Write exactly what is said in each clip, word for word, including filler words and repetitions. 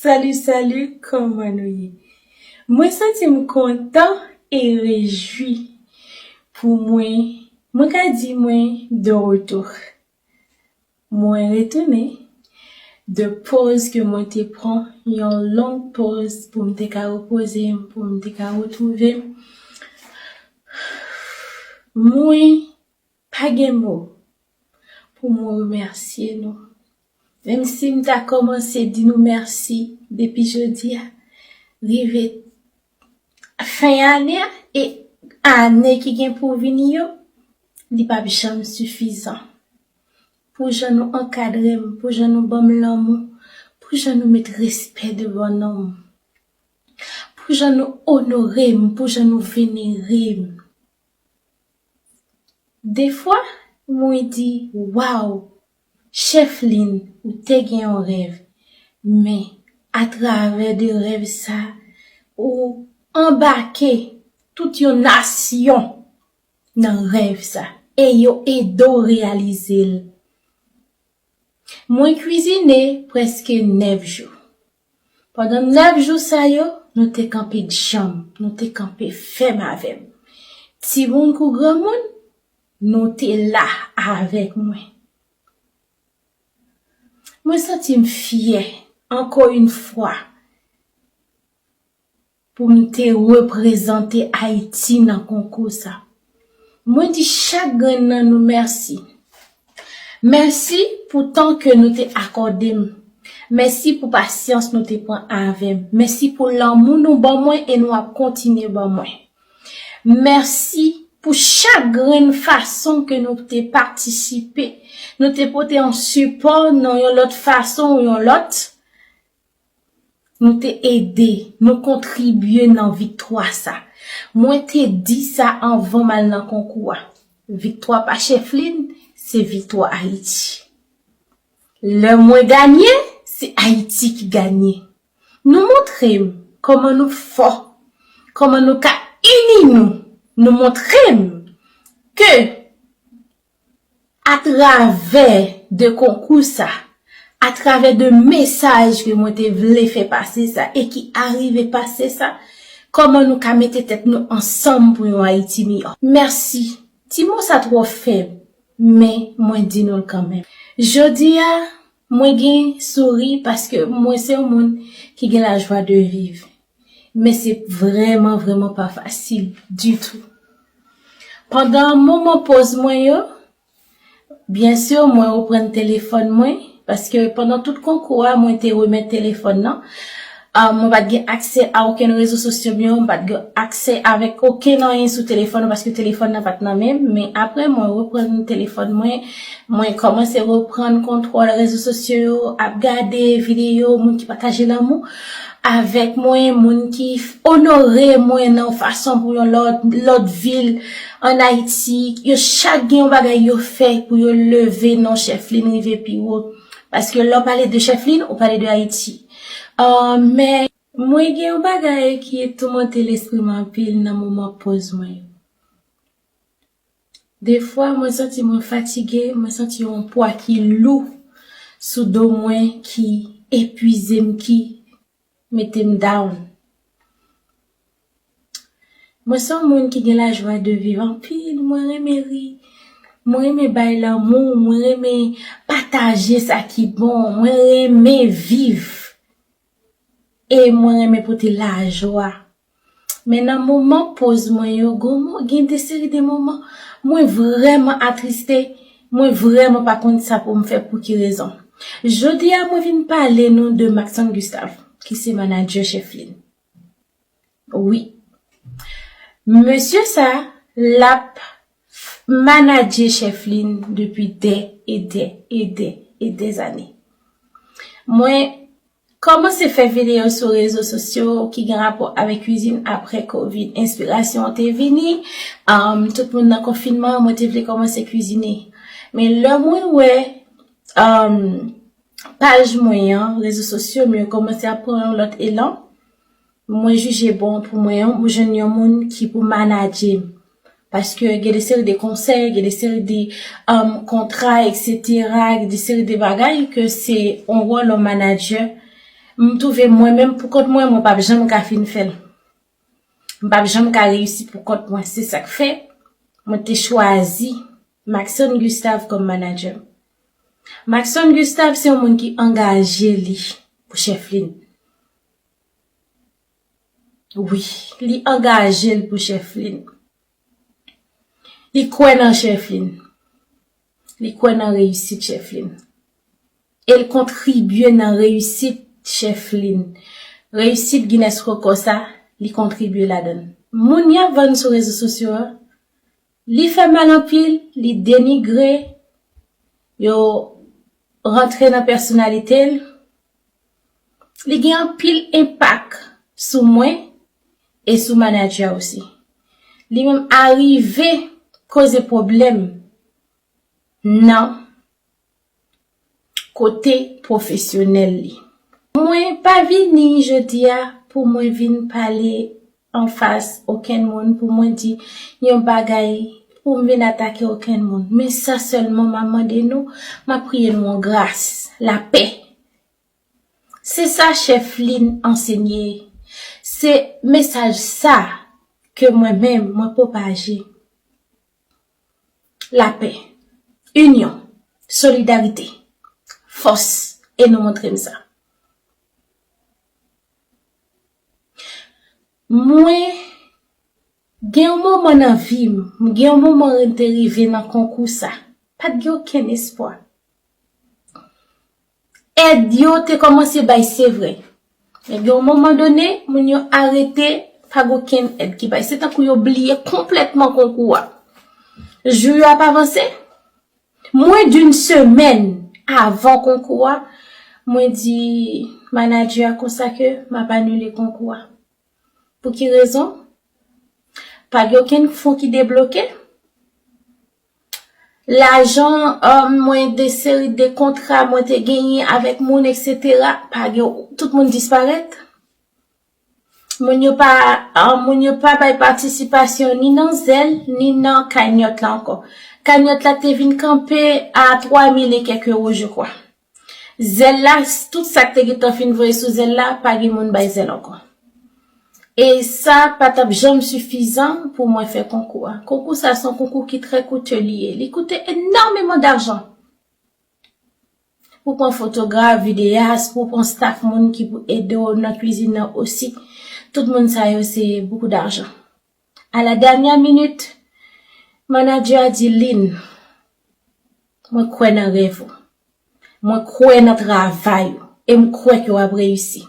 Salut, salut, kòman nou ye? Mwen santi m kontan e rejwi pou mwen, mwen ka di mwen de retour. Mwen retounen de pòz ke mwen te pran, yon long pòz pou m te ka repoze m, pou m te ka retwouve m. Mwen pa gen mo pou mwen remèsye nou. Menm si m ta kòmanse di nou mèsi depi jodi a, rive fen ane a, e ane ki gen pou vini yo, li p ap janm sifizan. Pou jan nou ankadre m, pou jan nou ban m lanmou, pou jan nou met respè devan non m, pou jan nou onore m, pou jan nou venere m. Defwa, mwen di, waw, Chèflin, ou te gen yon rèv, men atravè de rèv sa, ou anbake tout yon nasyon nan rèv sa, e yo ede w reyalize l. Mwen kwizine prèske nèf jou. Pandan nèf jou sa yo, nou te kanpe djanm, nou te kanpe fèm avè m. Timoun kou granmoun, nou te la avèk mwen. Mwen santi m fyè, ankò yon fwa, pou m te reprezante Ayiti nan konkou sa. Mwen di chak grenn nan nou mèsi. Mèsi pou tan ke nou te akòde m. Mèsi pou pasyans nou te pran avè m. Mèsi pou lanmou nou ban mwen e nou ap kontinye ban mwen. Mèsi pou chak grenn fason ke nou te patisipe. Nou te pote yon sipò nan yon lòt fason ou yon lòt. Nou te ede, nou kontribye nan viktwa sa. Mwen te di sa anvan m al nan konkou a. Viktwa pa Chèflin, se viktwa Ayiti. Lè mwen ganye, se Ayiti ki ganye. Nou montre m kòman nou fò, kòman nou ka ini nou. Nou montre m ke atravè de konkou sa, atravè de mesaj ke mwen te vle fè pase sa e ki arive pase sa, kòman nou ka mete tèt nou ansanm pou yon Ayiti miyò. Mèsi. Ti mo sa twò fèb, men mwen di nou l kanmenm. Jodi a, mwen gen souri paske mwen se yon moun ki gen lajwa de viv. Men se vrèman, vrèman pa fasil ditou. Pandan moman pòz mwen yo, byen si mwen reprann telefòn mwen, paske pandan tout konkou a, mwen te remèt telefòn nan. Ah, mwen pa t gen aksè a okenn rezo sosyo m yo, mwen pa t gen aksè avèk okenn anyen sou telefòn nan, paske telefòn nan pa t nan men m. Men apre, mwen reprann telefòn mwen, mwen kòmanse reprann kontwòl rezo sosyo yo, ap gade videyo, moun ki pataje lanmou avèk mwen, moun ki f-, onore mwen nan yon fason pou yon lòt, lòt vil ann Ayiti. Yo chak gen yon bagay yo fè pou yo leve non Chèflin rive pi wo. Paske lè w pale de Chèflin, ou pale de Ayiti. Ah, men mwen gen yon bagay ki toumante lespri m anpil nan moman pòz mwen yo. Defwa, mwen santi mwen fatige, mwen santi yon pwa ki lou sou do mwen, ki epuize m, ki mete m down. Mwen se yon moun ki gen lajwa de viv anpil, mwen renmen ri, mwen renmen bay lanmou, mwen renmen pataje sa ki bon, mwen renmen viv. E mwen renmen pote lajwa. Men nan moman pòz mwen yo, gon mo-, gen de seri de moman, mwen vrèman atriste, mwen vrèman pa konn sa pou m fè, pou ki rezon. Jodi a, mwen vin pale nou de Maxon Gustave, ki se manadjè Chèflin. Wi. Mesye sa, l ap manadje Chèflin depi dè e dè e dè e dè zane. Mwen kòmanse fè videyo sou rezo sosyo ki gen rapò avèk kwizin apre kovid. Enspirasyon an te vini, um, tout moun nan konfinman, mwen te vle kòmanse kwizine. Men lè mwen wè, um, paj mwen an, rezo sosyo m yo kòmanse ap pran yon lòt elan, mwen jije bon pou mwen, mwen jwenn yon moun ki pou manadje m. Paske gen de seri de konsèy, gen de seri de, um, kontra, etsetera, gen de seri de bagay ke se yon wòl yon manadjè M twouve mwen menm pou kont mwen, mwen p ap janm ka fin fè l. M p ap janm ka reyisi pou kont mwen. Se sa k fè mwen te chwazi Maxon Gustave kòm manadjè m. Maxon Gustave se yon moun ki angaje li pou Chèflin. Wi, li angaje l pou Chèflin. Li kwè nan Chèflin. Li kwè nan reyisit Chèflin. E l kontribye nan reyisit Chèflin. Reyisit Guinness Record sa, li kontribye ladan l. Moun y ap vann sou rezo sosyo a, li fè mal anpil, li denigre, yo rantre nan pèsonalite l. Li gen anpil enpak sou mwen e sou manadjè a osi. Li menm arive koze pwoblèm nan kote pwofesyonèl li. Mwen pa vini jodi a pou mwen vin pale anfas okenn moun, pou mwen di yon bagay, pou m vin atake okenn moun. Men sa sèlman m ap mande nou, m ap priye nou yon gras, lapè. Se sa Chèflin ansenye. Se mesaj sa ke mwen menm, mwen pwopaje. Lapè, inyon, solidarite, fòs, e nou montre m sa. Mwen gen yon moman nan vi m, m gen yon moman mwen te rive nan konkou sa. Pa t gen okenn espwa. Èd yo te kòmanse bay, se vre. Men gen yon moman done, moun yo arete, pa gen okenn èd ki bay. Se tankou yo bliye konplètman konkou a. Jou yo ap avanse. Mwen d'une semaine avan konkou a, mwen di manadjè a konsa ke m ap anile konkou a. Pou ki rezon? Pa gen okenn fon ki debloke. Lajan, um, mwen, de seri de kontra mwen te genyen avèk moun, et cetera, pa gen, tout moun disparèt. Moun yo pa, um, moun yo pa bay patisipasyon ni nan Zelle, ni nan Cagnotte la ankò. Cagnotte la te vin kanpe a twa mil e kèk ewo, je crois. Zelle la, tout sa k te gentan fin voye sou Zelle la, pa gen moun bay Zelle ankò. E sa pa t ap janm sifizan pou mwen fè konkou a. Konkou sa se yon konkou ki trè koute li ye. Li koute enòmeman dajan. Pou pran fotograf, videyas, pou pran staff moun ki pou ede w nan kwizin nan osi. Tout moun sa yo se beaucoup d'argent. À la dernière minute, manadjè a di, Lynn, mwen kwè nan rèv ou. Mwen kwè nan travay ou. E m kwè ke w ap reyisi.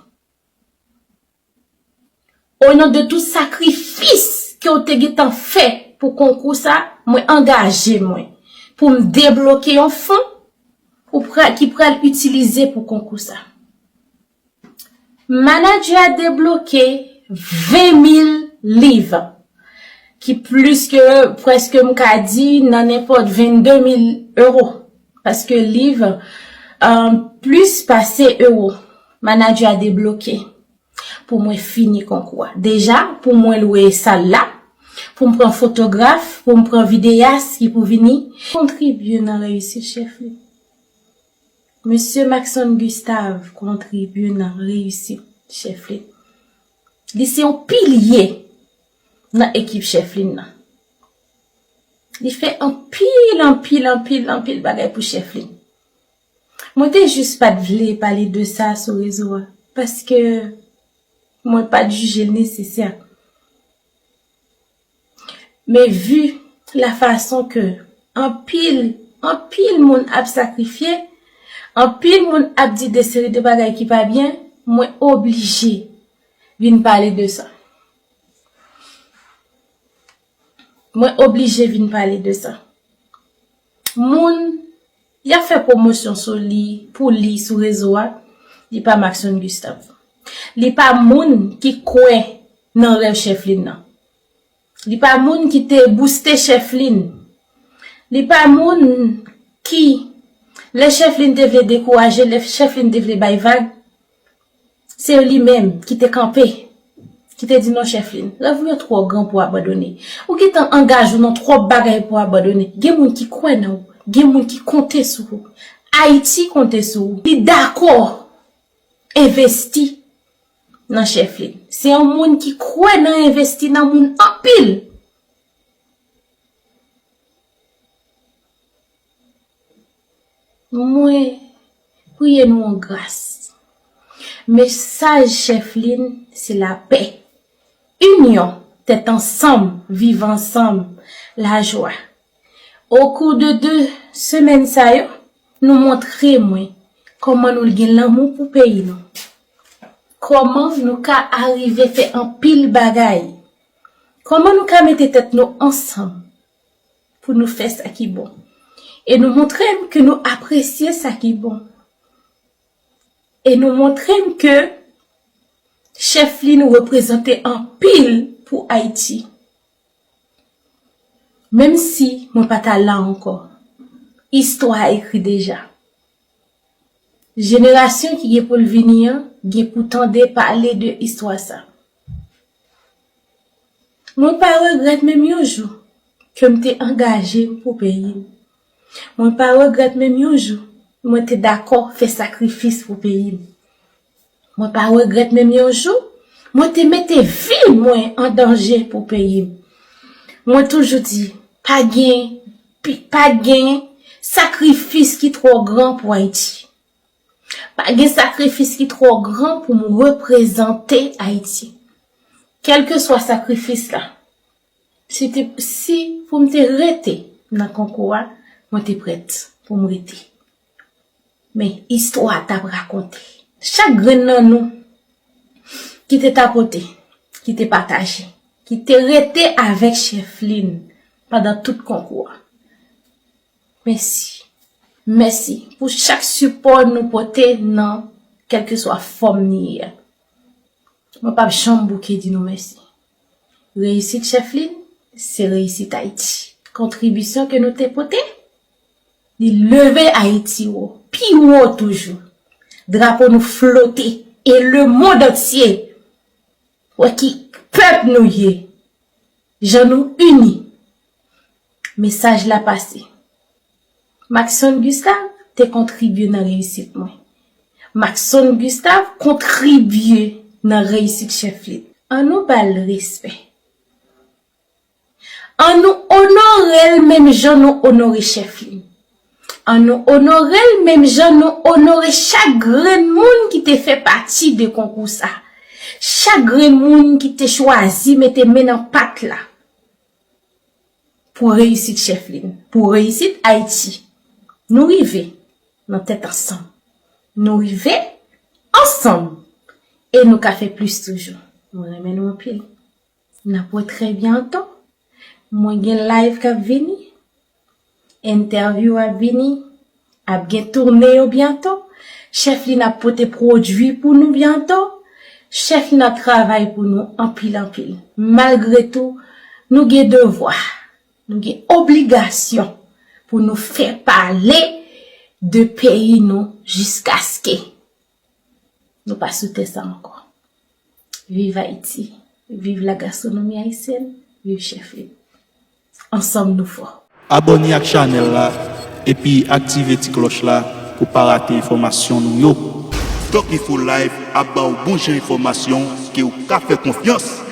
O non de tout sakrifis ke w te gentan fè pou konkou sa, mwen angaje mwen pou m debloke yon fon pou pra-, ki pral itilize pou konkou sa. Manadjè a debloke ven mil liv, ki plis ke, prèske m ka di, nan nenpòt vennde mil ewo. Paske liv, um, plis pase ewo, manadjè a debloke pou mwen fini konkou a. Deja, pou mwen lwe sal la, pou m pran fotograf, pou m pran videyas ki pou vini kontribye nan reyisit Chèflin. Mesye Maxon Gustave kontribye nan reyisit Chèflin. Li se yon pilye nan ekip Chèflin nan. Li fè anpil, anpil, anpil, anpil bagay pou Chèflin. Mwen te jis pa t vle pale de sa sou rezo a, paske mwen pa t jije l nesesè. Men vi la fason ke anpil, anpil moun ap sakrifye, anpil moun ap di de seri de bagay ki pa byen, mwen oblije vin pale de sa. Mwen oblije vin pale de sa. Moun y ap fè pwomosyon sou li, pou li sou rezo a, li pa Maxon Gustave. Li pa moun ki kwè nan rèv Chèflin nan. Li pa moun ki te bouste Chèflin. Li pa moun ki, lè Chèflin te vle dekouraje, lè Chèflin te vle bay vag, se li menm ki te kanpe, ki te di, "Non, Chèflin, rèv ou yo twò gran pou w abandone. Ou gentan angaje w nan twòp bagay pou w abandone." Gen moun ki kwè nan ou, gen moun ki konte sou ou. Ayiti konte sou ou. Li dakò envesti nan Chèflin. Se yon moun ki kwè nan envesti nan moun anpil. Mwen priye nou an gras. Mesaj Chèflin se lapè, inyon, tèt ansanm, viv ansanm, lajwa. Okou de de semèn sa yo, nou montre mwen kòman nou gen lanmou pou peyi nou. Kòman nou ka arive fè anpil bagay. Kòman nou ka mete tèt nou ansanm pou nou fè sa ki bon. E nou montre m ke nou apresye sa ki bon. E nou montre m ke Chèflin reprezante anpil pou Ayiti. Menm si mwen pa ta la ankò, istwa ekri deja. Jenerasyon ki gen pou l vini an gen pou tande pale de istwa sa. Mwen pa regrèt menm yon jou ke m te angaje m pou peyi m. Mwen pa regrèt menm yon jou mwen te dakò fè sakrifis pou peyi m. Mwen pa regrèt menm yon jou mwen te mete vi mwen an danje pou peyi m. Mwen toujou di, pa gen, pi- pa gen sakrifis ki twò gran pou Ayiti. Pa gen sakrifis ki twò gran pou m reprezante Ayiti. Kèlkeswa sakrifis la, si, te, si pou m te rete nan konkou a, mwen te prèt pou m rete. Men istwa t ap rakonte. Chak grenn nan nou ki te tapote, ki te pataje, ki te rete avèk Chèflin pandan tout konkou a. Mèsi. Mèsi pou chak sipò nou pote nan kèlkeswa fòm ni ye a. Mwen p ap janm bouke di nou mèsi. Reyisit Chèflin, se reyisit Ayiti. Kontribisyon ke nou te pote, li leve Ayiti wo, pi wo toujou. Drapo nou flote, e lemonn antye wè ki pèp nou ye. Jan nou ini. Mesaj la pase. Maxson Gustave te kontribye nan reyisit mwen. Maxson Gustave kontribye nan reyisit Chèflin. An nou ba l respè. An nou onore l menm jan nou onore Chèflin. An nou onore l menm jan nou onore chak grenn moun ki te fè pati de konkou sa. Chak grenn moun ki te chwazi mete men nan pat la pou reyisit Chèflin, pou reyisit Ayiti. Nou rive nan tèt ansanm. Nou rive ansanm. E nou ka fè plis toujou. Mwen renmen nou anpil. N ap wè trè byento. Mwen gen live k ap vini. Entèvyou ap vini. Ap gen toune yo byento. Chèflin ap pote pwodui pou nou byento. Chèflin ap travay pou nou anpil, anpil. Malgre tou, nou gen devwa, nou gen obligasyon pou nou fè pale de peyi nou jiskaske nou pa sou tè sa ankò. Viv Ayiti, viv la gastronomi ayisyèn, viv Chèflin. Ansanm nou fò. Abòne ak chanèl la epi aktive ti klòch la pou pa rate enfòmasyon nou yo. Doc Info Live ap ba w bon jan enfòmasyon ke w ka fè konfyans.